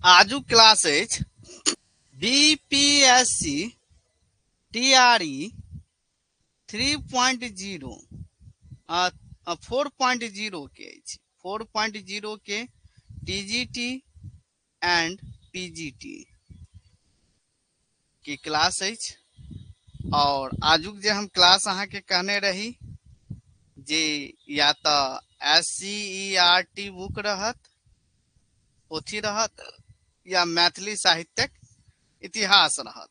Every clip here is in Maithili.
आजुक क्लास अछि B P S C T R E 3.0 4.0 के अछि। 4.0 के T G T and P G T के क्लास अछि। और आजुक जे हम क्लास अहाँके कहने रही जे या तऽ S C E R T book रहत, पोथी रहत, या मैथिली साहित्यक इतिहास रहत,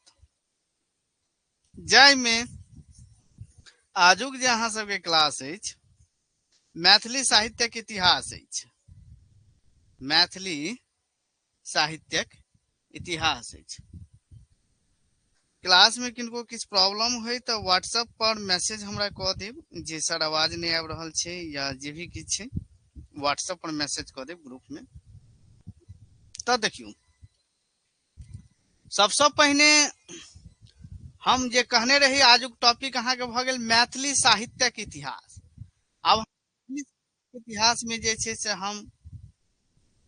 जाहिमे आजुक जे अहाँ सबके क्लास अछि मैथिली साहित्यक इतिहास अछि। मैथिली साहित्यक इतिहास अछि। क्लास में किनको किछु प्रॉब्लम होय तऽ व्हाट्सएप पर मैसेज हमरा कऽ देब जे सर आवाज नहि आबि रहल छै या जे भी किछु छै, व्हाट्सएप पर मैसेज कऽ देब ग्रुप में। तऽ देखियौ, सबसँ पहिने हम जे कहने रही आजुक टॉपिक अहाँके भऽ गेल मैथिली साहित्यक इतिहास। आब इतिहास में जे छै से हम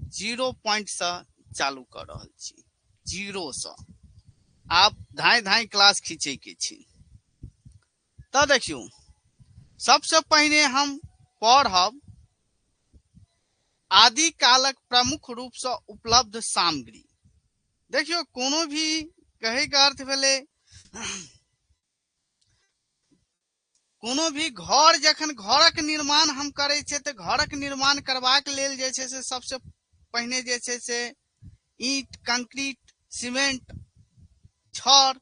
0 पॉइंट सँ चालू कऽ रहल छी, 0 सँ। आब धाँइ धाँइ क्लास खींचै के छै। तऽ देखियौ, सबसँ पहिने हम पढ़ब आदिकालक प्रमुख रूपसँ उपलब्ध सामग्री। देखियौ, कोनो भी कहैके अर्थ भेलै कोनो भी घर, जखन घरक निर्माण हम करै छियै तऽ घरक निर्माण करबाक लेल जे छै से सबसँ पहिने जे छै से ईंट, कंक्रीट, सीमेंट, छड़,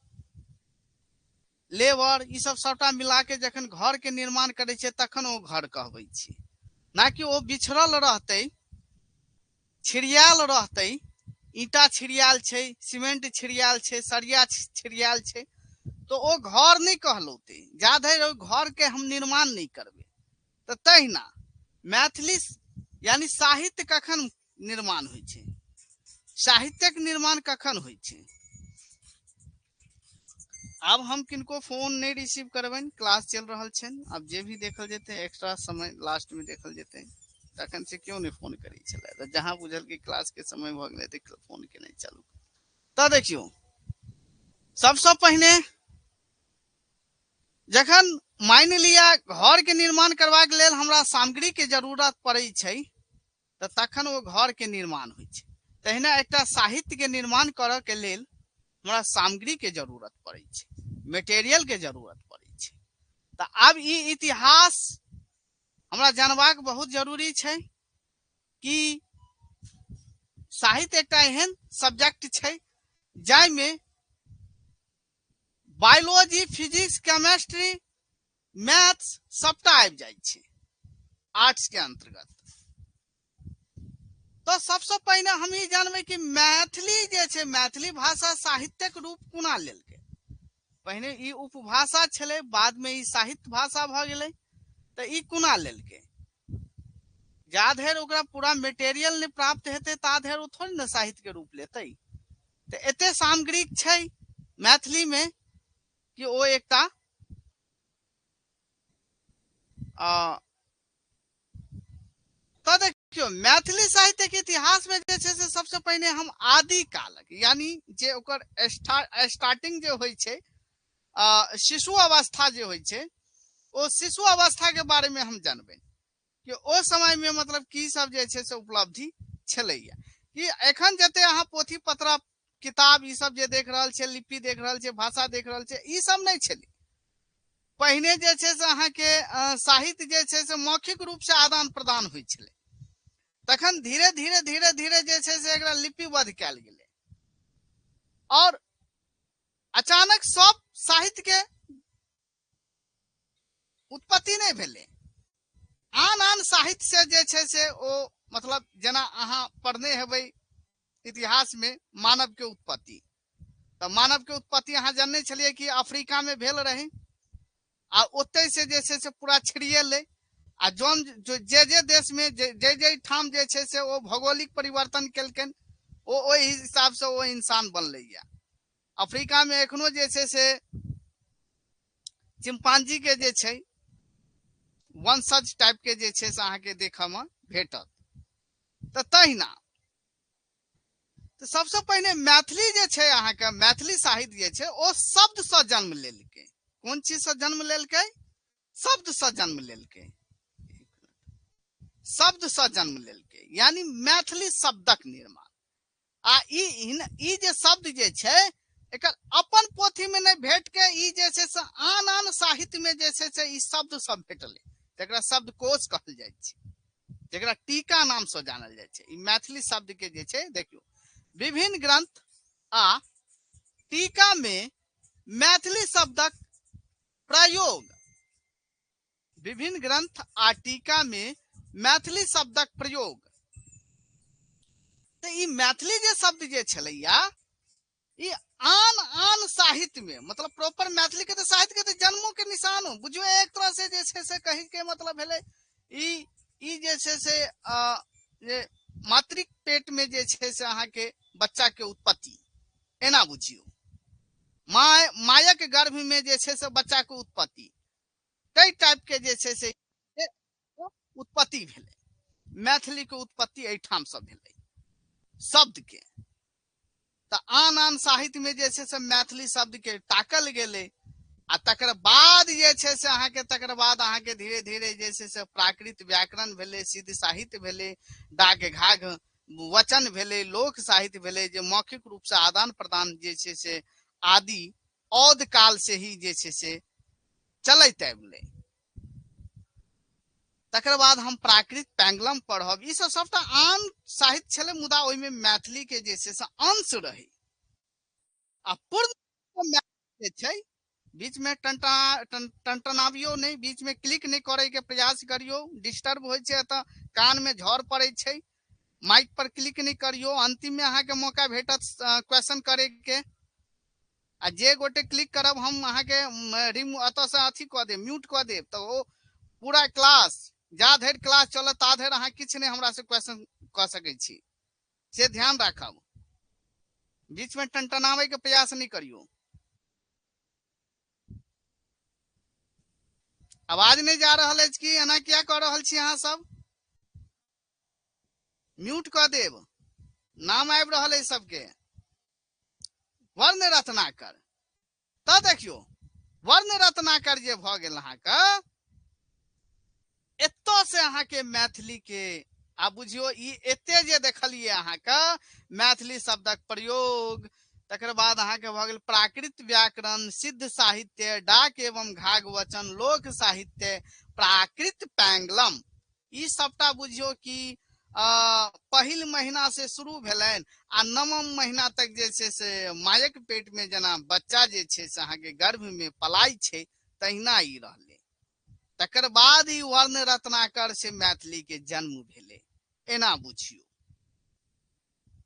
लेबर, ई सब सबटा मिला के जखन घर के निर्माण करै छियै तखन ओ घर कहबै छै। ना कि ओ बिछड़ल रहतै, छिड़ियाल रहतै, ईंटा छिड़ियाल छै, सीमेंट छिड़ियाल छै, सरिया छिड़ियाल छै, तो ओ घर नहि कहलौतै जा धरि ओहि घर के हम निर्माण नहि करबै। तऽ तहिना मैथिली यानी साहित्य कखन निर्माण होइ छै, साहित्यक निर्माण कखन होइ छै। आब हम किनको फोन नहि रिसीव करबनि, क्लास चलि रहल छनि। आब जे भी देखल जेतै एक्स्ट्रा समय लास्ट में देखल जेतै, तखन से क्यों नहि फोन करै छलै। तऽ जहाँ बुझल कि क्लास के समय भऽ गेलै तऽ फोन केनाइ चालू। तऽ देखियौ, सबसँ पहिने जखन मानि लिअ घर के निर्माण करबाक लेल हमरा सामग्री के जरूरत पड़ै छै तऽ तखन ओ घर के निर्माण होइ छै। तहिना एकटा साहित्य के निर्माण करऽ के लेल हमरा सामग्री के जरूरत पड़ै छै, मटेरियल के जरूरत पड़ै छै। तऽ आब ई इतिहास हमरा जानबाक बहुत जरूरी छै कि साहित्य एकटा एहन सब्जेक्ट छै जाहिमे बायोलॉजी, फिजिक्स, केमिस्ट्री, मैथ्स सबटा आबि जाइ छै आर्ट्स के अंतर्गत। तऽ सबसँ पहिने हम ई जानबै कि मैथिली जे छै, मैथिली भाषा साहित्यक रूप कोना लेलकै। पहिने ई उपभाषा छलै, बादमे ई साहित्य भाषा भऽ गेलै, तऽ ई कोना लेलकै। जा धरि ओकरा पूरा मटेरियल नहि प्राप्त हेतै ता धरि ओ थोड़े ने साहित्य के रूप लेतै। तऽ एते सामग्री छै मैथिली मे कि ओ एकटा तऽ देखियौ, मैथिली साहित्य के इतिहास में जे छै से सबसँ पहिने हम आदि कालक यानी जे ओकर स्टार्टिंग जे होइ छै, शिशु अवस्था जे होइ छै, ओ शिशु अवस्था के बारे में हम जानबै कि ओ समय में मतलब की सब जे छै से उपलब्धि छलैया। कि एखन जते अहाँ पोथी पत्रा किताब ई सब जे देख रहल छियै, लिपि देख रहल छियै, भाषा देख रहल छियै, ई सब नहि छलै। पहिने जे छै से अहाँके साहित्य जे छै से मौखिक रूप से आदान प्रदान होइ छलै। तखन धीरे धीरे धीरे धीरे जे छै से एकरा लिपिबद्ध कयल गेलै और अचानक सब साहित्य के उत्पत्ति नहि भेलै। आन आन साहित्य से जे छै से ओ मतलब जेना अहाँ पढ़ने हेबै इतिहास में मानव के उत्पत्ति, तऽ मानव के उत्पत्ति अहाँ जानने छलियै कि अफ्रीका में भेल रहै आ ओतै से जे छै से पूरा छिड़िएलै आ जौन जे जे देश में जे जे जे ठाम जे छै से ओ भौगोलिक परिवर्तन केलकनि ओ ओहि हिसाब से ओ इंसान बनलैया। अफ्रीका में एखनो जे छै से चिम्पांजी के जे छै वंशज टाइप के जे छै से अहाँके देखऽ में भेटत। तऽ तहिना तऽ सबसँ पहिने मैथिली जे छै अहाँके, मैथिली साहित्य जे छै ओ शब्दसँ जन्म लेलकै। कोन चीजसँ जन्म लेलकै? शब्दसँ जन्म लेलकै, शब्दसँ जन्म लेलकै, यानी मैथिली शब्दक निर्माण। आ ई जे शब्द जे छै एकर अपन पोथी में नहि भेट के ई जे छै से आन आन साहित्य में जे छै से ई शब्द सब भेटलै, जकरा शब्दकोश कहल जाइ छै, जकरा टीका नाम से जानल जाइ छै। ई मैथिली शब्द के जे छै देखियौ, विभिन्न ग्रंथ आ टीका में मैथिली शब्दक प्रयोग, विभिन्न ग्रंथ आ टीका में मैथिली शब्दक प्रयोग। तऽ ई मैथिली जे शब्द जे छलैया ई आन आन साहित्य में, मतलब प्रॉपर मैथिली के तऽ साहित्य के तऽ जन्मो के निशान हो बुझियौ एक तरह से जे छै से कही के मतलब भेलै ई ई जे छै से जे मातृक पेट में जे छै से अहाँके बच्चा के उत्पत्ति, एना बुझियौ my मायक गर्भ में जे छै से बच्चा के उत्पत्ति, ताहि टाइप के जे छै से उत्पत्ति भेलै। मैथिली के उत्पत्ति एहिठाम से भेलै शब्द के। तऽ आन आन साहित्य में जे छै से मैथिली शब्द के ताकल गेलै आ तकर बाद जे छै से अहाँके, तकर बाद अहाँके धीरे धीरे जे छै से प्राकृत व्याकरण भेलै, सिद्ध साहित्य भेलै, डाक घाघ वचन भेलै, लोक साहित्य भेलै, जे मौखिक रूप से आदान प्रदान जे छै से आदि औद काल से ही जे छै से चलैत आबि गेलै। तकर बाद हम प्राकृत पैंगलम पढ़ब, ई सब सबटा आन साहित्य छलै, मुदा ओहिमे मैथिली के जे छै से अंश रहै आ पूर्ण जे छै बीच में टनटनाबियौ नहि, बीच में क्लिक नहि करे के प्रयास करियौ, डिस्टर्ब होइ छै तऽ कान में झड़ पड़ै छै, माइक पर क्लिक नहि करियौ। अंतिम में अहाँके मौका भेटत क्वेश्चन करे के, आ जे गोटे क्लिक करब हम अहाँके एतऽ से अथी कऽ देब, म्यूट कऽ देब, तऽ ओ पूरा क्लास जा धरि क्लास चलत ता धरि अहाँ किछु नहि हमरा से क्वेश्चन कऽ सकै छी, से ध्यान राखब। बीच में टनटनाबै के प्रयास नहि करियौ। आवाज नहि जा रहल अछि कि एना किया कऽ रहल छी अहाँ सब? म्यूट कऽ देब, नाम आबि रहल अछि सबके। वर्ण रत्नाकर, तऽ देखियौ वर्ण रत्नाकर जे भऽ गेल अहाँके, एतऽ से अहाँके मैथिली के आ बुझियौ ई एते जे देखलियै अहाँके मैथिली शब्दक प्रयोग, तकर बाद अहाँके भऽ गेल प्राकृत व्याकरण, सिद्ध साहित्य, डाक एवं घाघ वचन, लोक साहित्य, प्राकृत पैंगलम, ई सबटा बुझियौ कि पहिल महीना से शुरू भेलनि आ नवम महीना तक जे छै से मायक पेट में जेना बच्चा जे छै से अहाँके गर्भ में पलाय छै तहिना ई रहलै। तकर बाद ई वर्ण रत्नाकर से मैथिली के जन्म भेलै, एना बुझियौ।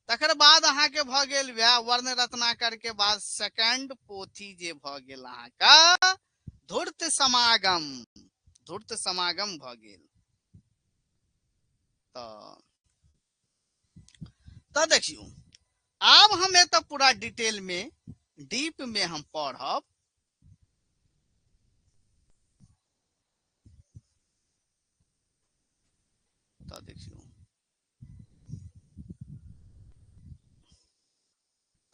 तकर बाद अहाँके भऽ गेल वएह वर्ण रत्नाकर के बाद सेकेंड पोथी जे भऽ गेल अहाँके धूर्त समागम, धूर्त समागम भऽ गेल। तऽ देखियौ आब हम एतऽ पूरा डिटेल में डीप में हम पढ़ब। तऽ देखियौ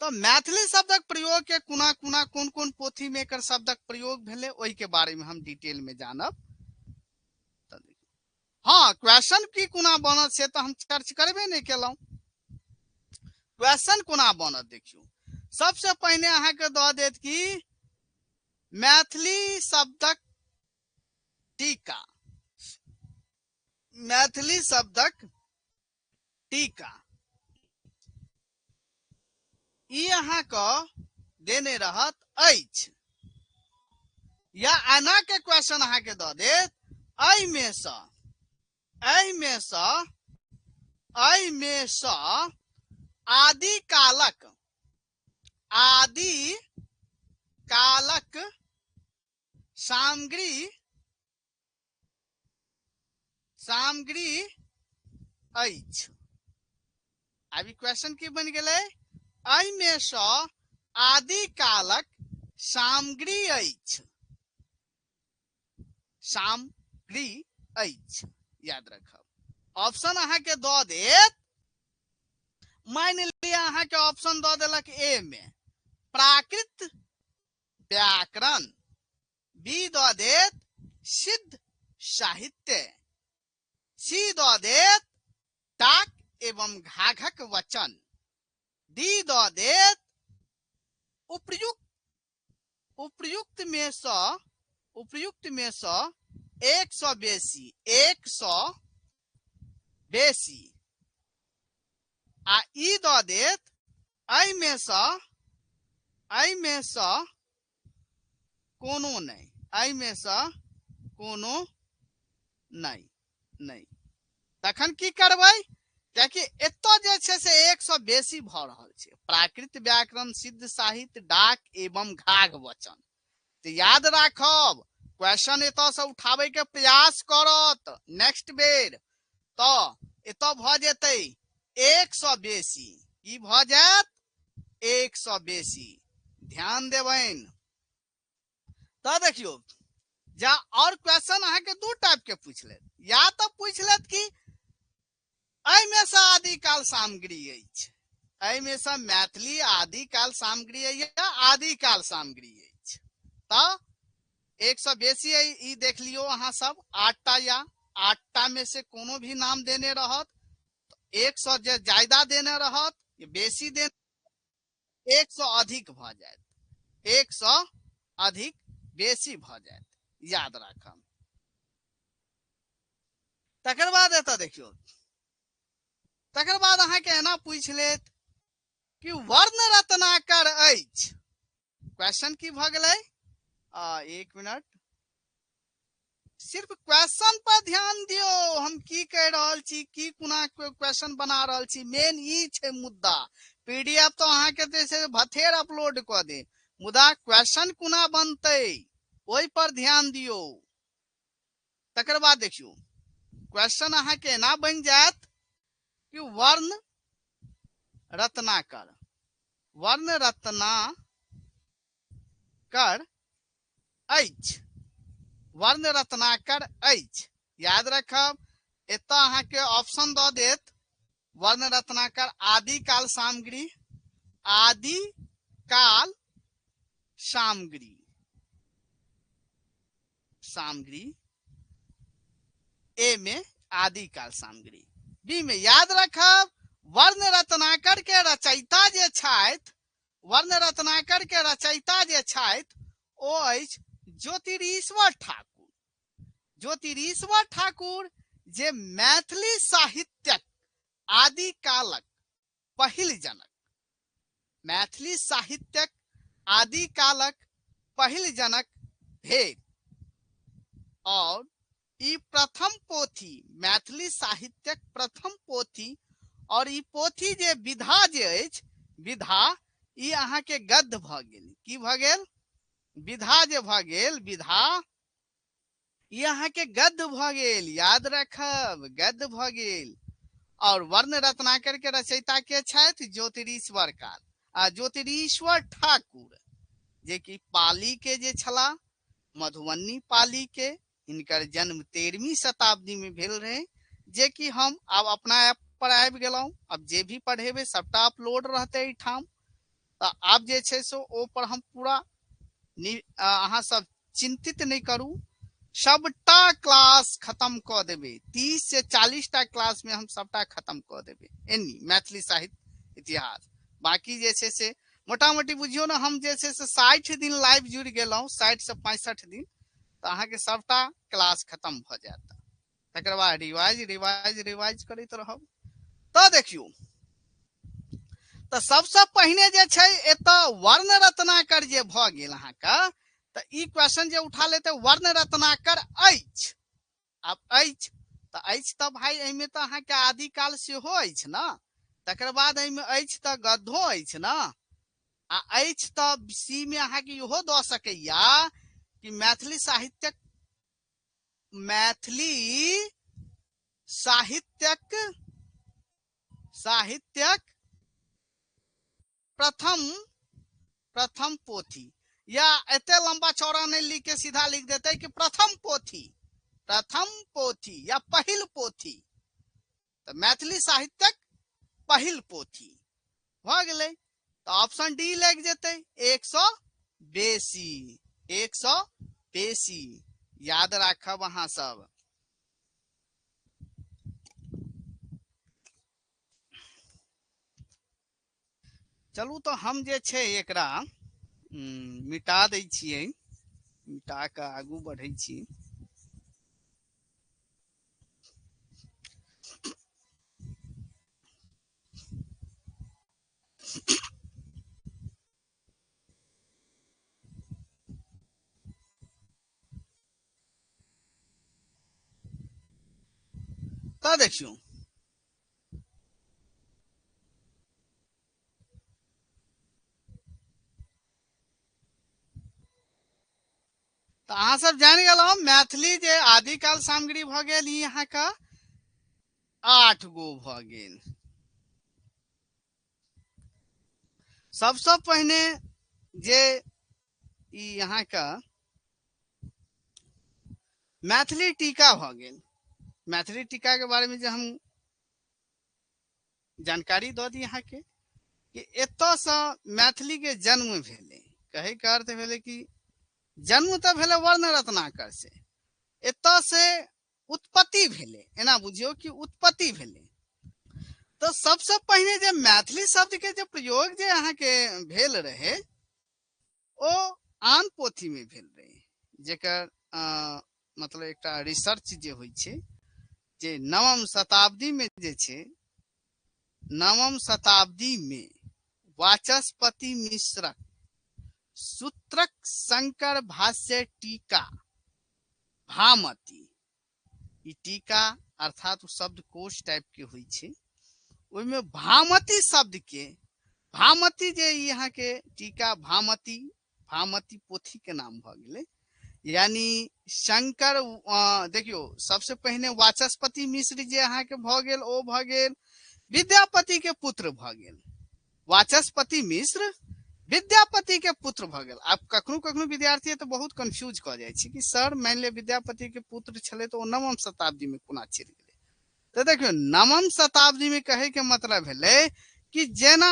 तऽ मैथिली शब्दक प्रयोग के कोना कोना कोन कोन पोथी में एकर शब्दक प्रयोग भेलै ओहि के बारे में हम डिटेल में जानब। हाँ, क्वेश्चन की कोना बनत से तऽ हम चर्च करबे नहि केलहुँ। क्वेश्चन कोना बनत देखियौ, सबसे पहिने अहाँके दऽ देत कि मैथिली शब्दक टीका, मैथिली शब्दक टीका ई अहाँके देने रहत अछि, या एना के क्वेश्चन अहाँके दऽ देत एहिमे सँ आदि कालक, आदि कालक सामग्री, सामग्री अछि। आब ई क्वेश्चन की बनि गेलै, एहिमे सँ आदि कालक सामग्री अछि, सामग्री अछि, याद रखब। ऑप्शन अहाँके दऽ देत, मानि लिअ अहाँके ऑप्शन दऽ देलक ए मे प्राकृत व्याकरण, बी दऽ देत सिद्ध साहित्य, सी दऽ देत डाक एवं घाघक वचन, डी दऽ देत उपयुक्त उपयुक्त में सँ उपयुक्त में सँ एक सौ बेसी, एक सौ बेसी, आ ई दऽ देत एहिमे सँ एहिमे सँ कोनो नहि, एहिमे सँ कोनो नहि नहि, तखन की करबै? कियाकि एतऽ जे छै से एक सौ बेसी भऽ रहल छै, प्राकृत व्याकरण, सिद्ध साहित्य, डाक एवं घाघ वचन। तऽ याद राखब, क्वेश्चन एतऽ से उठाबै के प्रयास करत नेक्स्ट बेर, तऽ एतऽ भऽ जेतै एक सौ बेसी। की भऽ जायत? एक सौ बेसी। ध्यान देबनि। तऽ देखियौ जा, और क्वेश्चन अहाँके दू टाइप के पूछि लेत। या तऽ पूछि लेत कि एहिमे सँ आदिकाल सामग्री अछि, एहिमे सँ मैथिली आदिकाल सामग्री या आदिकाल सामग्री अछि, तऽ एक सौ बेसी ई देख लियौ अहाँ सब, 8टा या 8टा में से कोनो भी नाम देने रहत, एक सौ जे ज्यादा देने रहत, बेसी देने, एक सौ अधिक भऽ जायत, एक सौ अधिक बेसी भऽ जायत, याद राखब। तकर बाद एतऽ देखियौ, तकर बाद अहाँके एना पूछि लेत कि वर्ण रत्नाकर अछि। क्वेश्चन की भऽ गेलै? एक मिनट, सिर्फ क्वेश्चन पर ध्यान दियौ, हम की कहि रहल छी, की कोना क्वेश्चन बना रहल छी, मेन ई छै मुद्दा। पीडीएफ तऽ अहाँके जे छै भथेर अपलोड कऽ दे, मुदा क्वेश्चन कोना बनतै ओहि पर ध्यान दियौ। तकर बाद देखियौ क्वेश्चन अहाँके एना बनि जायत कि वर्ण रत्नाकर, वर्ण रत्नाकर अछि, वर्ण रत्नाकर अछि। याद रखब, एतऽ अहाँके ऑप्शन दऽ देत वर्ण रत्नाकर आदिकाल सामग्री, आदिकाल सामग्री, सामग्री ए में आदिकाल सामग्री, बी में याद रखब वर्ण रत्नाकर के रचयिता जे छथि, वर्ण रत्नाकर के रचयिता जे छथि ओ अछि ज्योतिरीश्वर ठाकुर। ज्योतिरीश्वर ठाकुर जे मैथिली साहित्यक आदिकालक पहिल जनक, मैथिली साहित्यक आदिकालक पहिल जनक भेल और ई प्रथम पोथी, मैथिली साहित्यक प्रथम पोथी, और ई पोथी जे विधा जे अछि, विधा ई अहाँके गद्य भऽ गेल। की भऽ गेल? विधा जे भऽ गेल, विधा ई अहाँके गद्य भऽ गेल, याद रखब गद्य भऽ गेल। और वर्ण रत्नाकर के रचयिता के छथि? ज्योतिरीश्वर काल आ ज्योतिरीश्वर ठाकुर, जे कि पाली के जे छला, मधुबनी पाली के, हिनकर जन्म 13वीं शताब्दी में भेल रहे, जे कि हम आब अपना ऐप पर आबि गेलहुँ, अब जे भी पढ़ेबै सबटा अपलोड रहतै एहिठाम, तऽ आब जे छै से ओ पर हम पूरा अहाँ सब चिंतित नहि करू, सबटा क्लास खत्म कऽ देबै, 30 से 40 टा क्लास में हम सबटा खत्म कऽ देबै एनी मैथिली साहित्य इतिहास। बाकी जे छै से मोटा मोटी बुझियौ ने, हम जे छै से 60 दिन लाइव जुड़ि गेलहुँ, 60 से 65 दिन, तऽ अहाँके सबटा क्लास खत्म भऽ जायत। तकर बाद रिवाइज रिवाइज रिवाइज करैत रहब। तऽ देखियौ, तऽ सबसँ पहिने जे छै एतऽ वर्ण रत्नाकर जे भऽ गेल अहाँके, तऽ ई क्वेश्चन जे उठा लेतै वर्ण रत्नाकर अछि, आब अछि तऽ अछि तऽ भाई एहिमे तऽ अहाँके आदिकाल सेहो अछि ने, तकर बाद एहिमे अछि तऽ गद्धो अछि ने, आ अछि तऽ सी मे अहाँके इहो दऽ सकैया कि मैथिली साहित्यक, मैथिली साहित्यक, साहित्यक प्रथम, प्रथम पोथी, या एते लंबा चौड़ा नहीं लिख के सीधा लिख देते कि प्रथम पोथी, प्रथम पोथी या पहिल पोथी, तो मैथिली साहित्यक पहिल पोथी भऽ गेलै। तऽ ऑप्शन डी लागि जेतै, 100 बेसी, 100 बेसी, याद राखब अहाँ सब। चलू तऽ हम जे छै एकरा मिटा दै छियै, मिटा कऽ आगू बढ़ै छी। तऽ देखियौ तऽ अहाँ सब जानि गेलहुँ मैथिली जे आदिकाल सामग्री भऽ गेल ई अहाँके 8 गो भऽ गेल। सबसँ पहिने जे ई अहाँके मैथिली टीका भऽ गेल, मैथिली टीका के बारे में जे हम जानकारी दऽ दी अहाँके कि एतऽसँ मैथिली के जन्म भेलै। कहैके अर्थ भेलै कि जन्म तऽ भेलै वर्ण रत्नाकर से, एतऽ से उत्पत्ति भेलै, एना बुझियौ कि उत्पत्ति भेलै। तऽ सबसँ पहिने जे मैथिली शब्द के जे प्रयोग जे अहाँके भेल रहै ओ आन पोथी में भेल रहै, जेकर मतलब एकटा रिसर्च जे होइ छै जे नवम शताब्दी में जे छै, नवम शताब्दी में वाचस्पति मिश्रक सूत्रक शंकर भाष्य टीका भामती, ई टीका अर्थात ओ शब्दकोश टाइप के होइ छै, ओहिमे भामती शब्द के, भामती जे ई अहाँके टीका भामती, भामती पोथी के नाम भऽ गेलै। यानी शंकर, देखियौ सबसे पहिने वाचस्पति मिश्र जे अहाँके भऽ गेल ओ भऽ गेल विद्यापति के पुत्र भऽ गेल, वाचस्पति मिश्र विद्यापति के पुत्र भऽ गेल। आब कखनो कखनो विद्यार्थी तऽ बहुत कंफ्यूज कऽ जाइ छै कि सर मानि लिअ विद्यापति के पुत्र छलै तऽ ओ नवम शताब्दी में कोना चलि गेलै। तऽ देखियौ नवम शताब्दी में कहै के मतलब भेलै कि जेना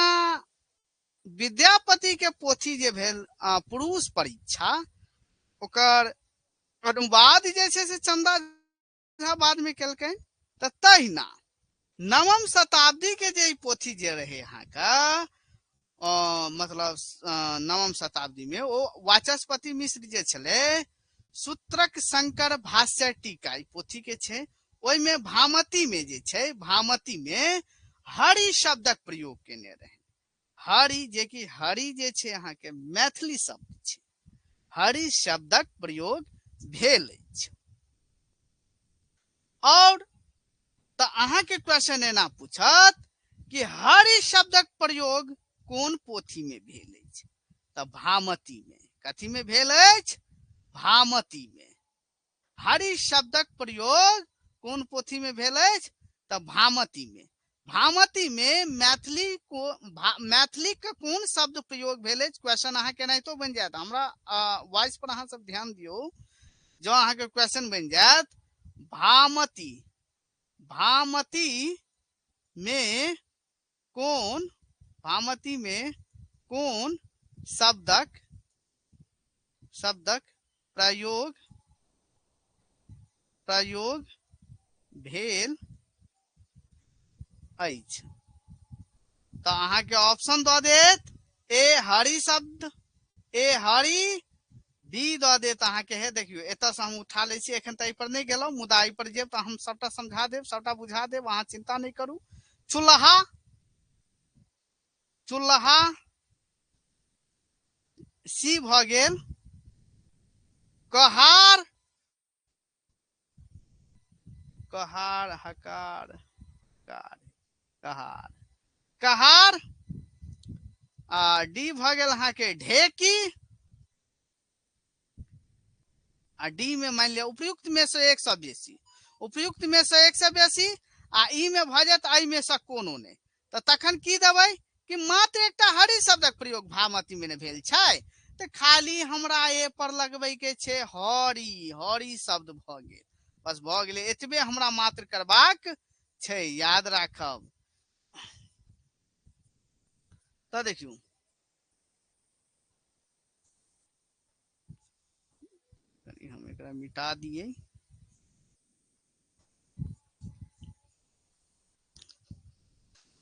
विद्यापति के पोथी जे भेल पुरुष परीक्षा, ओकर अनुवाद जे छै से चंदा झा बाद में केलकै, तऽ तहिना नवम शताब्दी के जे ई पोथी जे रहे अहाँके, मतलब नवम शताब्दी में ओ वाचस्पति मिश्र जे छलै सूत्रक शंकर भाष्य टीका ई पोथी के छै, ओहिमे भामती में जे छै, भामती में हरि शब्दक प्रयोग केने रहे। हरि जे कि हरि जे छै अहाँके मैथिली शब्द छै, हरि शब्दक प्रयोग भेल अछि। और तऽ अहाँके क्वेश्चन एना पूछत कि हरि शब्दक प्रयोग कोन पोथी में भेल अछि, तऽ भामती में। कथी में भेल अछि? भामती में। हरि शब्दक प्रयोग कोन पोथी में भेल अछि? तऽ भामती में। भामती में मैथिली को मैथिली के कोन शब्द प्रयोग भेल अछि? क्वेश्चन अहाँके एनाहितो बनि जायत, हमरा वॉइस पर अहाँ सब ध्यान दियौ, जँ अहाँके क्वेश्चन बनि जायत भामती, भामती में कोन, भामती में कोन शब्दक, शब्दक प्रयोग, प्रयोग भेल अछि? तऽ अहाँके ऑप्शन दऽ देत ए हरि शब्द, ए हरि, बी दऽ देत अहाँके, हे देखियौ एतऽसँ हम उठा लै छी, एखन तऽ एहिपर नहि गेलहुँ, मुदा एहिपर जेब तऽ हम सबटा समझा देब, सबटा बुझा देब, अहाँ चिन्ता नहि करू। चूल्हा, चूल्हा, सी भऽ गेल कहार, कहार, हकार, कार, कहार, कहार, आ डी भऽ गेल अहाँके ढेकी, आ डी में मानि लिअ उपयुक्त में से एक सए बेसी, उपयुक्त में से एक सए बेसी, आ ई में भऽ जायत एहि में से कोनो नहि, तऽ तखन की देबै कि मात्र एकटा हरि शब्दक प्रयोग भामती में नहि भेल छै, तऽ खाली हमरा ए पर लगबै के छै हरि, हरि शब्द भऽ गेल, बस भऽ गेलै, एतबे हमरा मात्र करबाक छै, याद राखब। तऽ देखियौ कनि हम एकरा मिटा दियै।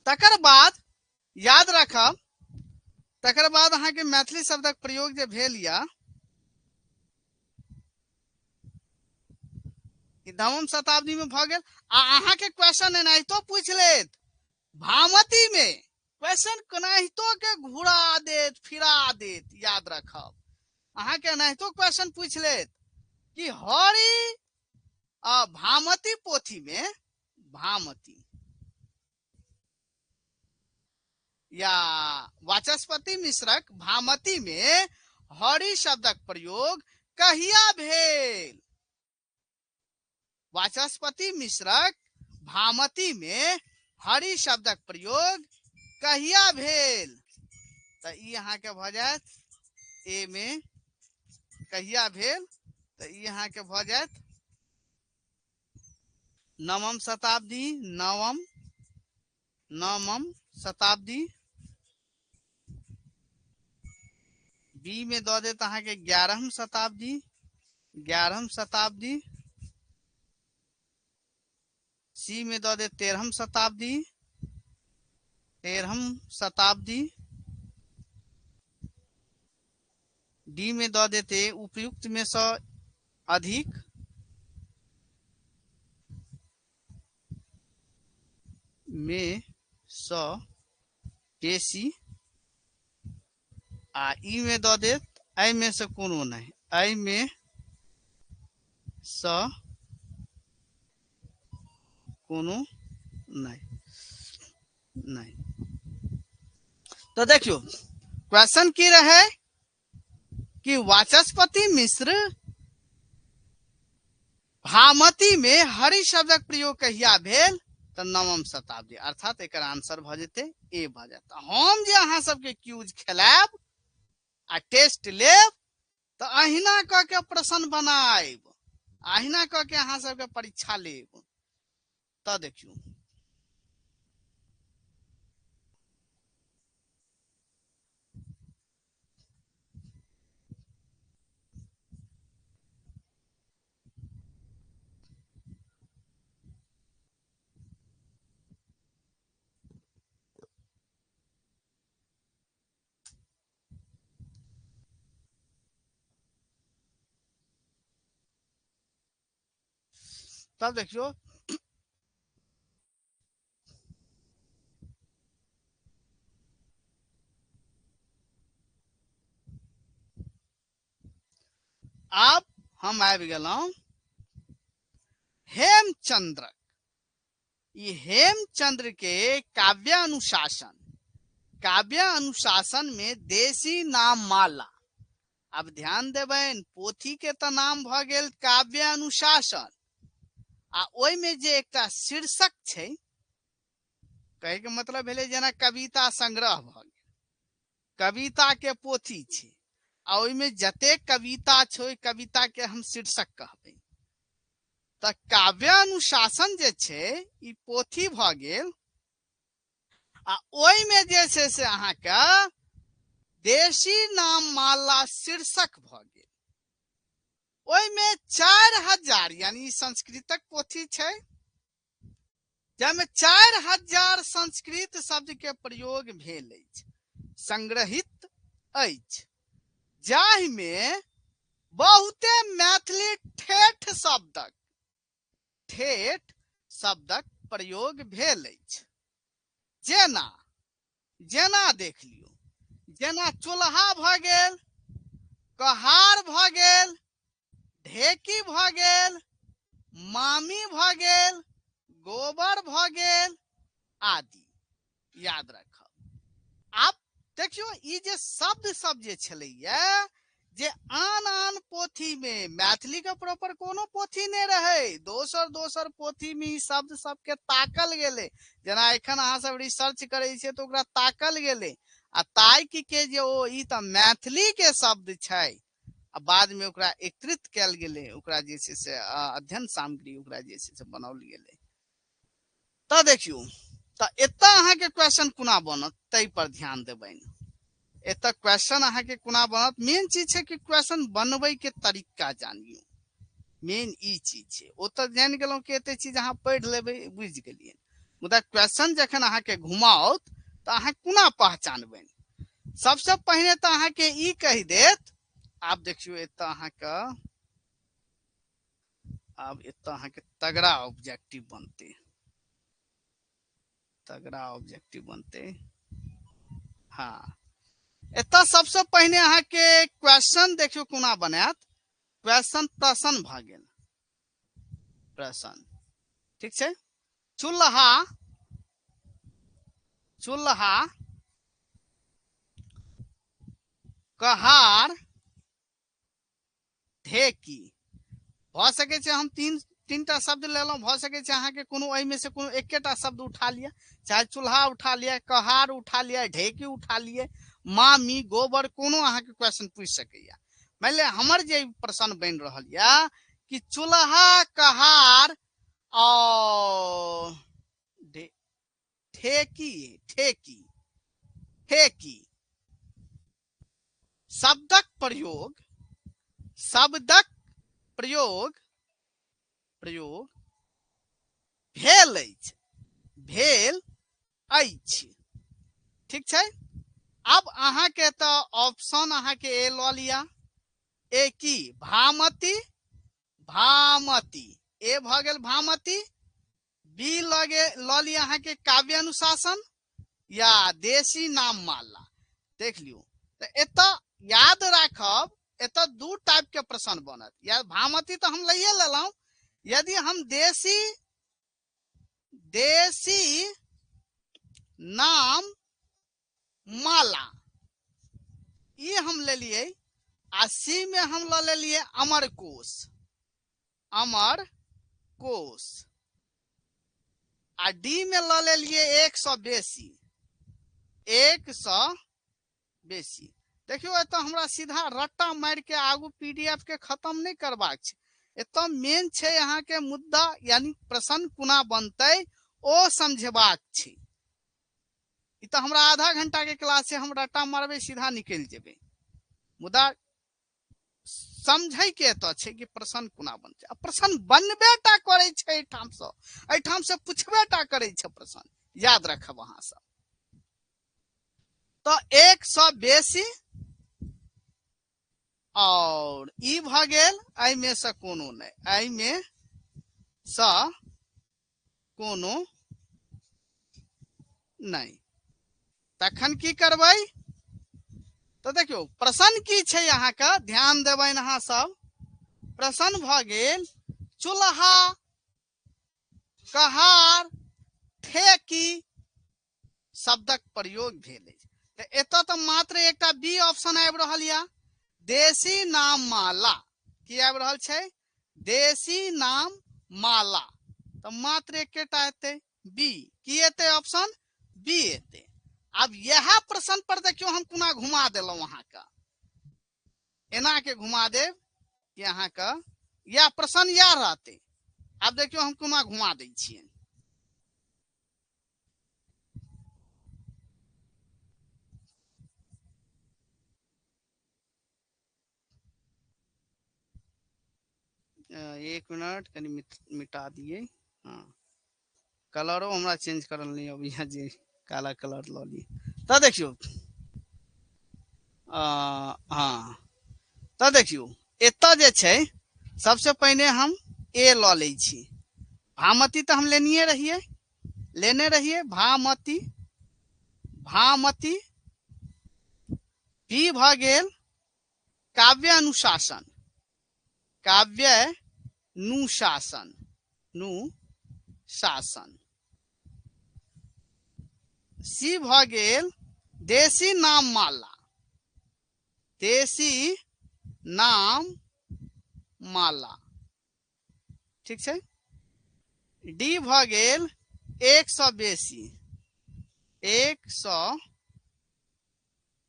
तकर बाद याद राखब, तकर बाद अहाँके मैथिली शब्दक प्रयोग जे भेल या नवम शताब्दी में भऽ गेल। आ अहाँके क्वेश्चन एनाहितो पूछि लेत भामती में, क्वेश्चन केनाहितो के घुरा देत फिरा देत, याद रखब। अहाँके एनाहितो क्वेश्चन पूछि लेत कि हरि भामती पोथी में, भामती या वाचस्पति मिश्रक भामती में हरि शब्दक प्रयोग कहिया भेल? वाचस्पति मिश्रक भामती में हरि शब्दक प्रयोग कहिया भेल? तऽ ई अहाँके भऽ जायत ए में कहिया भेल, तऽ ई अहाँके भऽ जायत नवम शताब्दी, नवम शताब्दी। बी में दऽ देत अहाँके 11हम शताब्दी, 11हम शताब्दी। सी में दऽ देत 13हम शताब्दी, 13हम शताब्दी। डी में दऽ देते उपयुक्त में सँ अधिक, में सँ बेसी। आ ई में दऽ देत एहि में से कोनो नहि, एहि में सँ कोनो नहि, नहि। तो देखियो क्वेश्चन की रहे कि वाचस्पति मिश्र भामती में हरि शब्दक प्रयोग कहिया भेल? तऽ नवम शताब्दी, अर्थात एकर आंसर भऽ जेतै ए भऽ जायत। हम जे अहाँ सबके क्यूज खेलायब आ टेस्ट लेब तऽ अहिना कऽ के प्रश्न बनायब, अहिना कऽ के अहाँ सबके परीक्षा लेब। तऽ देखियौ तब देखियौ आब हम आबि गेलहुं हेमचंद्र। ई हेमचंद्र के काव्यानुशासन, काव्यानुशासन में देशी नाम माला। आब ध्यान देबनि, पोथी के तऽ नाम भऽ गेल काव्यानुशासन, आ ओहिमे जे एकटा शीर्षक छै, कहैके मतलब भेलै जेना कविता संग्रह भऽ गेल, कविता के पोथी छै, आ ओहिमे जतेक कविता छै ओहि कविता के हम शीर्षक कहबै। तऽ काव्यानुशासन जे छै ई पोथी भऽ गेल, आ ओहिमे जे छै से अहाँके देशी नाम माला शीर्षक भऽ गेल। ओहिमे 4000, यानी संस्कृतक पोथी छै जाहिमे 4000 संस्कृत शब्द के प्रयोग भेल अछि, संग्रहित अछि, जाहिमे बहुते मैथिली ठेठ शब्दक, ठेठ शब्दक प्रयोग भेल अछि। जेना, जेना देख लियौ, जेना चूल्हा भऽ गेल, कहार भऽ गेल, ढेकी भऽ गेल, मामी भऽ गेल, गोबर भऽ गेल आदि। याद राखब। आब देखियौ ई जे शब्द सब जे छलैया जे आन आन पोथी में, मैथिली के प्रॉपर कोनो पोथी नहि रहै, दोसर दोसर पोथी में ई शब्द सबके ताकल गेलै। जेना एखन अहाँ सब रिसर्च करै छियै तऽ ओकरा ताकल गेलै आ ताकि के जे ओ ई तऽ मैथिली के शब्द छै, आ बाद में ओकरा एकत्रित कयल गेलै, ओकरा जे छै से अध्ययन सामग्री ओकरा जे छै से बनाओल गेलै। तऽ देखियौ, तऽ एतऽ अहाँके क्वेश्चन कोना बनत ताहि पर ध्यान देबनि। एतऽ क्वेश्चन अहाँके कोना बनत, मेन चीज छै कि क्वेश्चन बनबै के तरीका जानियौ, मेन ई चीज छै। ओ तऽ जानि गेलहुँ कि एते चीज अहाँ पढ़ि लेबै, बुझि गेलियै, मुदा क्वेश्चन जखन अहाँके घुमाओत तऽ अहाँ कोना पहचानबै। सबसँ पहिने तऽ अहाँके ई कहि देत, आब देखियौ एतऽ अहाँके, आब एतऽ अहाँके तगड़ा ऑब्जेक्टिव बनतै, तगड़ा ऑब्जेक्टिव बनतै। हाँ, एतऽ सबसँ पहिने अहाँके क्वेश्चन देखियौ कोना बनायत। क्वेश्चन प्रश्न भऽ गेल, प्रश्न, ठीक छै। चूल्हा, चूल्हा कहार ढेकी, भऽ सकै छै हम तीनटा शब्द लेलहुँ, भऽ सकै छै अहाँके कोनो एहिमे से कोनो एकेटा शब्द उठा लिअ, चाहे चूल्हा उठा लिअ, कहार उठा लिअ, ढेकी उठा लिअ, मामी, गोबर, कोनो अहाँके क्वेश्चन पूछि सकैया। मानि लिअ हमर जे प्रश्न बनि रहल यऽ कि चूल्हा कहार और ठेकी, ठेकी, ठेकी शब्दक प्रयोग, शब्दक प्रयोग, प्रयोग भेल अछि, भेल अछि, ठीक छै। आब अहाँके तऽ ऑप्शन अहाँके ए लऽ लिअ, ए की भामती, भामती, ए भऽ गेल भामती, बी लगे लऽ लिअ अहाँके काव्य अनुशासन या देशी नाम माला। देख लियौ तऽ एतऽ याद राखब, एतऽ दू टाइप के प्रश्न बनत। या भामती तऽ हम लैए लेलहुँ, यदि हम देशी, देशी नाम माला ई हम लेलियै, आ सी में हम लऽ लेलियै अमरकोश, अमरकोश, आ डी में लऽ लेलियै एक सए बेसी, एक सए बेसी। देखियौ एतऽ हमरा सीधा रट्टा मारि के आगू पीडीएफ के खत्म नहि करबाक छै। एतऽ मेन छै अहाँके मुद्दा, यानी प्रश्न कोना बनतै ओ समझेबाक छै। ई तऽ हमरा आधा घंटा के क्लास छै, हम रट्टा मारबै सीधा निकलि जेबै, मुदा समझै के एतऽ छै कि प्रश्न कोना बनतै। आ प्रश्न बनबे टा करै छै एहिठामसँ, एहिठामसँ पुछबे टा करै छै प्रश्न, याद रखब अहाँ सब। तऽ एक सए बेसी और ई भऽ गेल एहिमे सँ कोनो नहि, एहिमे सँ कोनो नहि। तखन की करबै तऽ देखियौ प्रश्न की छै अहाँके, ध्यान देबनि अहाँ सब। प्रश्न भऽ गेल चूल्हा कहार ठेकी शब्दक प्रयोग भेल अछि। तऽ एतऽ तऽ मात्र एकटा बी ऑप्शन आबि रहल यऽ, देशी नाम माला। की आबि रहल छै? देशी नाम माला। तऽ मात्र एकेटा एतै बी। की एतै ऑप्शन? बी एतै। आब इएह प्रश्न पर देखियौ हम कोना घुमा देलहुँ अहाँके, एना के घुमा देब कि अहाँके इएह प्रश्न इएह रहतै। आब देखियौ हम कोना घुमा दै छियै। एक मिनट कनि मिटा दिए। हाँ, कलरो हमरा चेंज करल नहीं अबैया, जे काला कलर लऽ ली। तऽ देखियौ, हाँ, तऽ देखियौ एतऽ जे छै सबसे पहिने हम ए लऽ लै छी। भामती तऽ हम लेनिये रहियै, लेने रहियै भामती, भामती। बी भऽ गेल काव्य अनुशासन, काव्य नुशासन, नु शासन। सी भऽ गेल देशी नाम माला, देशी नाम माला, ठीक छै। डी भऽ गेल एक सए बेसी, एक सए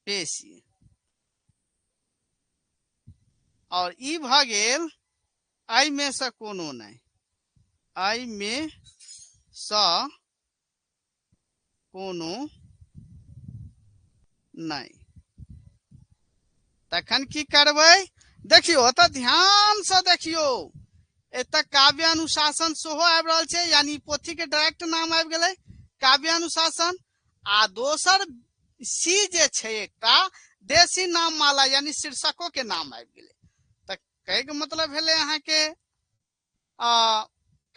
बेसी। और ई भऽ गेल एहिमे सँ कोनो नहि, एहिमे सँ कोनो नहि। तखन की करबै? देखियौ एतऽ ध्यान से देखियौ, एतऽ काव्यानुशासन सेहो आबि रहल छै, यानी पोथी के डायरेक्ट नाम आबि गेलै काव्यानुशासन। आ दोसर सी जे छै एकटा देशी नाम माला, यानी शीर्षको के नाम आबि गेलै। तऽ कहैके मतलब भेलै अहाँके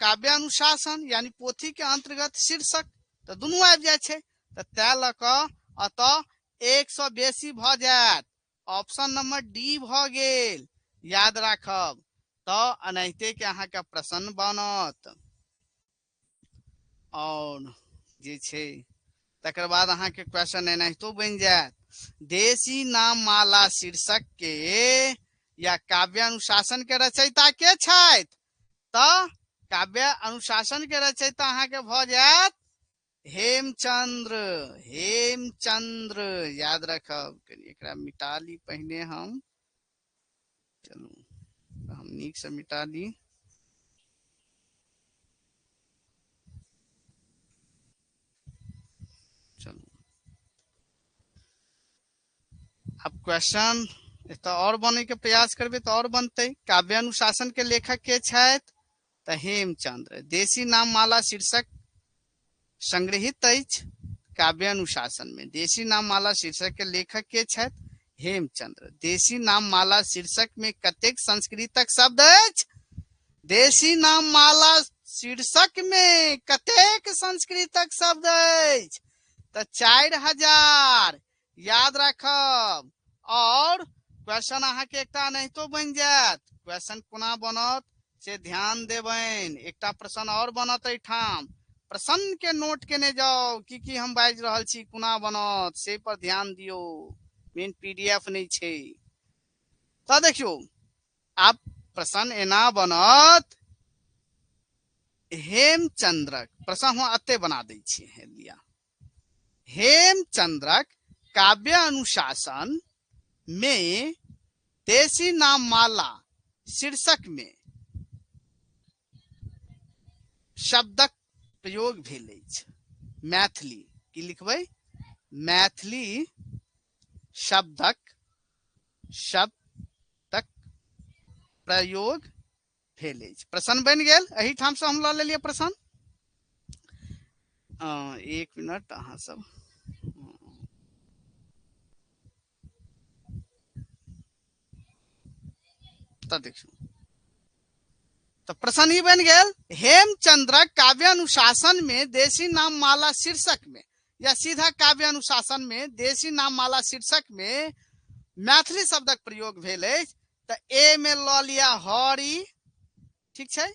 काव्यानुशासन यानी पोथी के अंतर्गत शीर्षक, तऽ दुनू आबि जाइ छै। तऽ तै लऽ कऽ एतऽ एक सए बेसी भऽ जायत, ऑप्शन नंबर डी भऽ गेल, याद राखब। तऽ एनाहिते के अहाँके प्रश्न बनत। और जे छै तकर बाद अहाँके क्वेश्चन एनाहितो बनि जायत, देशी नाम माला शीर्षक के या काव्यानुशासन के रचयिता के छथि? तऽ काव्य अनुशासन के रचयिता अहाँके भऽ जायत हेमचंद्र। हेमचंद्र याद रखब। कनि एकरा मिटा ली पहिने हम, चलू हम नीक से मिटा ली। चलू अब क्वेश्चन एतऽ और बने के प्रयास करबे तऽ और बनतै। काव्यानुशासन के लेखक के छथि? तऽ हेमचंद्र। देशी नाम माला शीर्षक संग्रहित अछि काव्यानुशासन में। देशी नाम माला शीर्षक के लेखक के छथि? हेमचंद्र। देशी नाम माला शीर्षक में कतेक संस्कृतक शब्द अछि? देशी नाम माला शीर्षक में कतेक संस्कृतक शब्द अछि? तऽ 4000, याद राखब। और क्वेश्चन अहाँके एकटा एनाहितो बनि जायत। क्वेश्चन कोना बनत से ध्यान देबनि। एकटा प्रश्न और बनत एहिठाम, प्रश्न के नोट केने जाउ, की की हम बाजि रहल छी, कोना बनत से पर ध्यान दियौ। मेन पीडीएफ नहि छै। तऽ देखियौ आब प्रश्न एना बनत, हेमचंद्रक प्रश्न हम एते बना दै छी, हे लिया, हेमचंद्रक काव्य अनुशासन में देशी नाम माला शीर्षक में शब्दक प्रयोग भेल अछि। मैथिली की लिखबै? मैथिली शब्दक शब्दक प्रयोग भेल अछि। प्रश्न बनि गेल, एहिठाम से हम लऽ लेलियै प्रश्न। एक मिनट अहाँ सब, तऽ देखियौ तऽ प्रश्न ई बनि गेल, हेमचंद्रक काव्यानुशासन में देशी नाम माला शीर्षक में या सीधा काव्यानुशासन में देशी नाम माला शीर्षक में मैथिली शब्दक प्रयोग भेल अछि। तऽ ए में लऽ लिअ हरि, ठीक छै,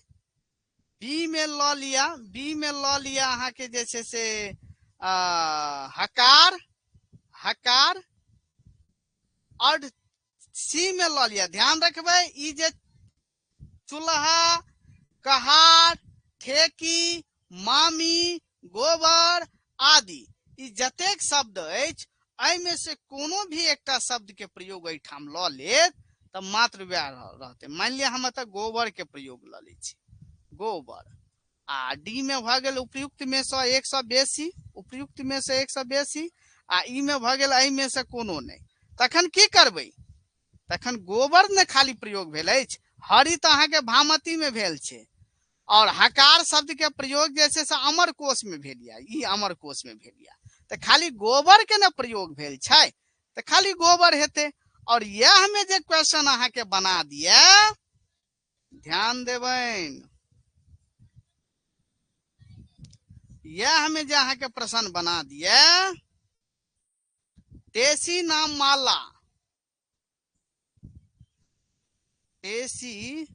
बी में लऽ लिअ, बी में लऽ लिअ अहाँके जे छै से हकार, हकार, और सी में लऽ लिअ। ध्यान रखबै ई जे चूल्हा, कहार, ठेकी, मामी, गोबर आदि ई जतेक शब्द अछि एहिमे से कोनो भी एकटा शब्द के प्रयोग एहिठाम लऽ लेत तऽ मात्र वएह रहतै। मानि लिअ हम एतऽ गोबर के प्रयोग लऽ लै छी, गोबर, आ डी में भऽ गेल उपयुक्त में सँ एक सँ बेसी, उपयुक्त में से एक सँ बेसी, आ ई में भऽ गेल एहिमे से कोनो नहि। तखन की करबै? तखन गोबर ने खाली प्रयोग भेल अछि, हरि तऽ अहाँके भामती में भेल छै, और हकार शब्द के प्रयोग जे छै से अमर कोश में भेल यऽ, ई अमर कोश में भेल यऽ, तऽ खाली गोबर के ने प्रयोग भेल छै, तऽ खाली गोबर हेतै। और यह में जे क्वेश्चन अहाँके बना दिए, ध्यान देबनि, यह में जे अहाँके प्रश्न बना दिए, देशी नाम माला, देशी,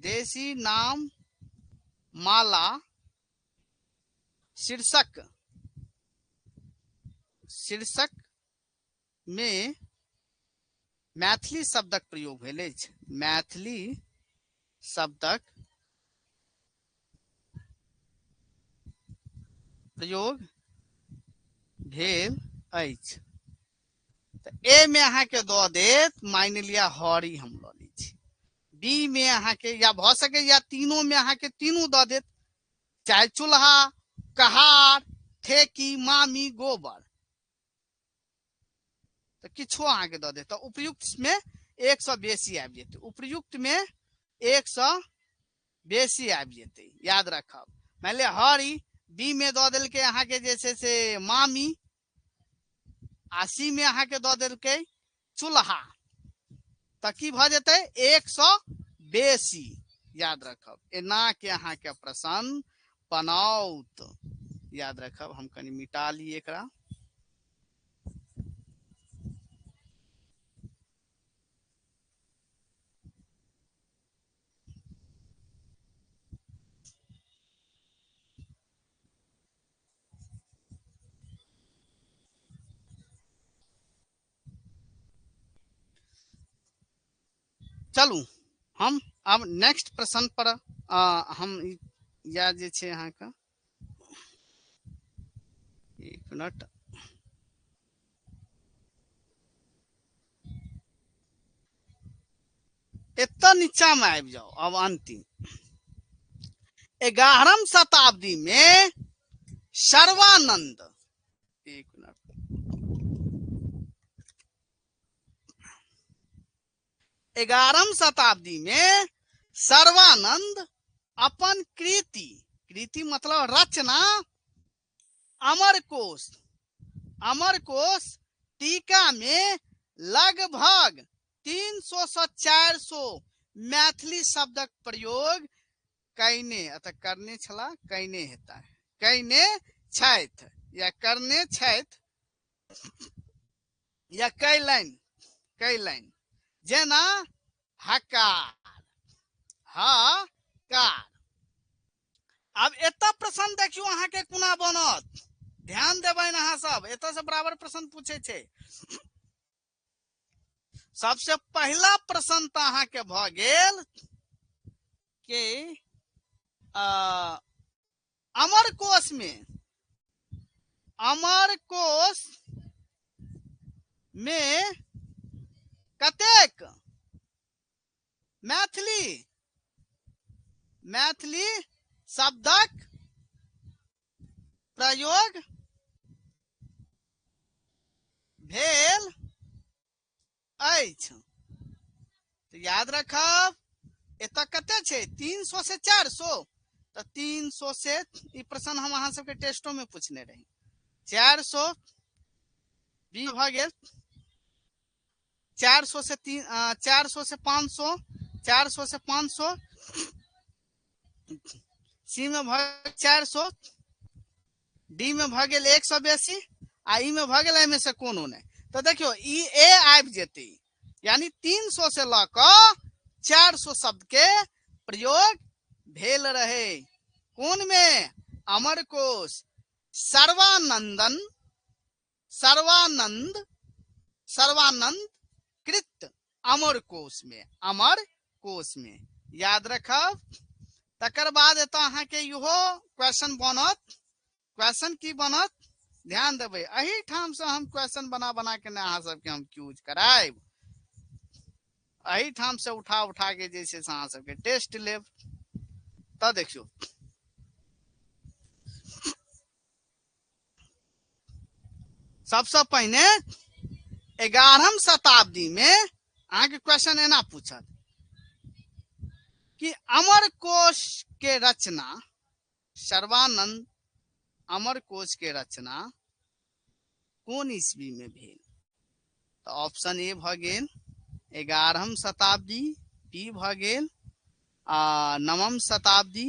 देशी नाम माला शीर्षक, शीर्षक में मैथिली शब्दक प्रयोग भेल अछि, मैथिली शब्दक प्रयोग भेल अछि। तऽ ए में अहाँके दऽ देत, मानि लिअ हरी हम लऽ लै छी, बी में अहाँके या भऽ सकैए या तीनों में अहाँके तीनू दऽ देत, चाहे चूल्हा, कहार, ठेकी, मामी, गोबर। तऽ किछो अहाँके दऽ देत, तऽ उपयुक्त में 1 से बेसी आबि जेतै, उपयुक्त में 1 से बेसी आबि जेतै, याद रखब। मान लिअ हरी, बी में दऽ देलकै अहाँके जे छै से मामी, आ सी में अहाँके दऽ देलकै चूल्हा, तऽ की भऽ जेतै 1 से बेसी, याद रखब। एना के अहाँके प्रश्न बनाउत, याद रखब। हम कनि मिटा ली एकरा। चलू हम अब नेक्स्ट प्रश्न पर हम या जे छै अहाँके एक मिनट, एतऽ नीचा में आबि जाउ। अब अंतिम 11वीं शताब्दी में सर्वानंद, एक मिनट, 11वीं शताब्दी में सर्वानंद अपन कृति, कृति मतलब रचना, अमरकोश, अमरकोश टीका में लगभग 300 से 400 मैथिली शब्दक प्रयोग कयने, अतः करने छला, कयने हेता, कयने छथि या करने छथि या कयलनि, कयलनि, जेना हकार, हकार। आब एतऽ प्रश्न देखियौ अहाँके कोना बनत, ध्यान देबनि अहाँ सब, एतऽ से बराबर प्रश्न पूछे छै। सबसे पहिला प्रश्न तऽ अहाँके भऽ गेल कि अमरकोश में, अमरकोश में कतेक मैथिली, मैथिली शब्दक प्रयोग भेल अछि? तऽ याद रखब एतऽ कते छै 300 से 400, तऽ 300 से ई प्रश्न हम अहाँ सबके टेस्टो में पूछने रही, 400 बी भऽ गेल, 400 से तीन, 400 से 500, 400 से 500, सी में भऽ गेल 400, डी में भऽ गेल 1 सए बेसी, आ ई में भऽ गेल एहिमे से कोनो नहि। तऽ देखियौ ई ए आबि जेतै, यानी 300 से लऽ कऽ 400 शब्द के प्रयोग भेल रहे। कोन में? अमरकोश। सर्वानंदन, सर्वानंद, सर्वानंद कृत अमरकोश में, अमरकोश में, याद रखब। तकर बाद एतऽ अहाँके इहो क्वेश्चन बनत। क्वेश्चन की बनत ध्यान देबै, एहि ठाम से हम क्वेश्चन बना बना के ने अहाँ सबके हम क्यूज करायब, एहि ठाम से उठा उठा के जे छै से अहाँ सबके टेस्ट लेब। तऽ देखियौ सबसे पहिने 11वीं शताब्दी में अहाँके क्वेश्चन एना पूछत कि अमरकोश के रचना, सर्वानंद अमरकोश के रचना कोन ईस्वी में भेल? तऽ ऑप्शन ए भऽ गेल 11वीं शताब्दी, बी भऽ गेल आ 9वीं शताब्दी,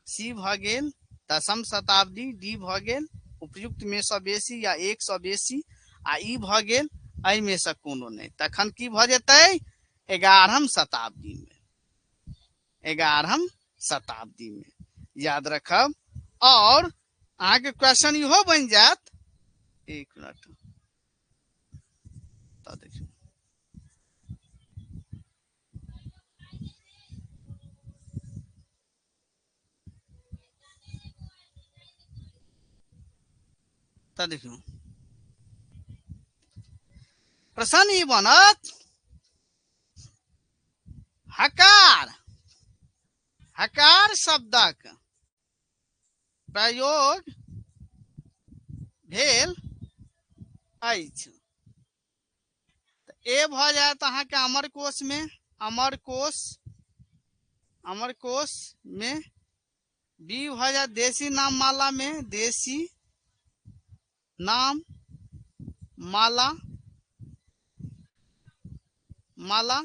सी भऽ गेल 10वीं शताब्दी, डी भऽ गेल उपयुक्त में सँ बेसी या 1 सँ बेसी, आ ई भऽ गेल एहिमे सँ कोनो नहि। तखन की भऽ जेतै? 11वीं शताब्दी में, 11वीं शताब्दी में, याद रखब। और अहाँके क्वेश्चन इहो बनि जायत, एक मिनट तऽ देखियौ, तऽ देखियौ प्रश्न ई बनत, हकार, हकार शब्दक प्रयोग भेल अछि। तऽ ए भऽ जायत अहाँके अमरकोश मे, अमरकोश, अमरकोश मे। बी भऽ जायत देशी नाम माला मे, देशी नाम माला, माला।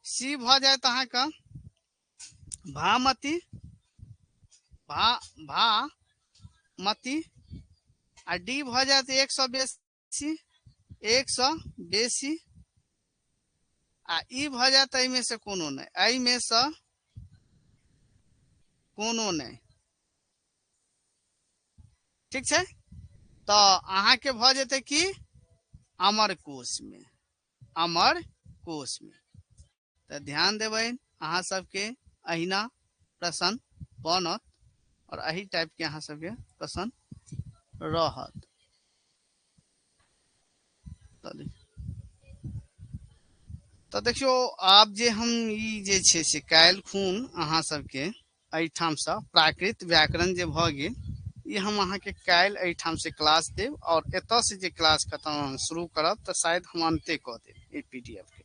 सी भऽ जायत अहाँके भामती, भा भामती। आ डी भऽ जायत एक सए बेसी, एक सए बेसी। आ ई भऽ जायत एहिमे से कोनो नहि, एहिमे से कोनो नहि। ठीक छै, तऽ अहाँके भऽ जेतै की अमर कोश मे, अमर कोश मे। तऽ ध्यान देबै अहाँ सबके, अहिना प्रश्न बनत और एही टाइप के अहाँ सबके प्रश्न रहत। तऽ देखियौ आब जे हम ई जे छै से काल्हि खून अहाँ सबके एहिठामसँ प्राकृत व्याकरण जे भऽ गेल, ई हम अहाँके काल्हि एहिठामसँ क्लास देब और एतऽसँ जे क्लास खतम शुरू करब तऽ शायद हम अन्ते कऽ देब ई पी डी एफ के।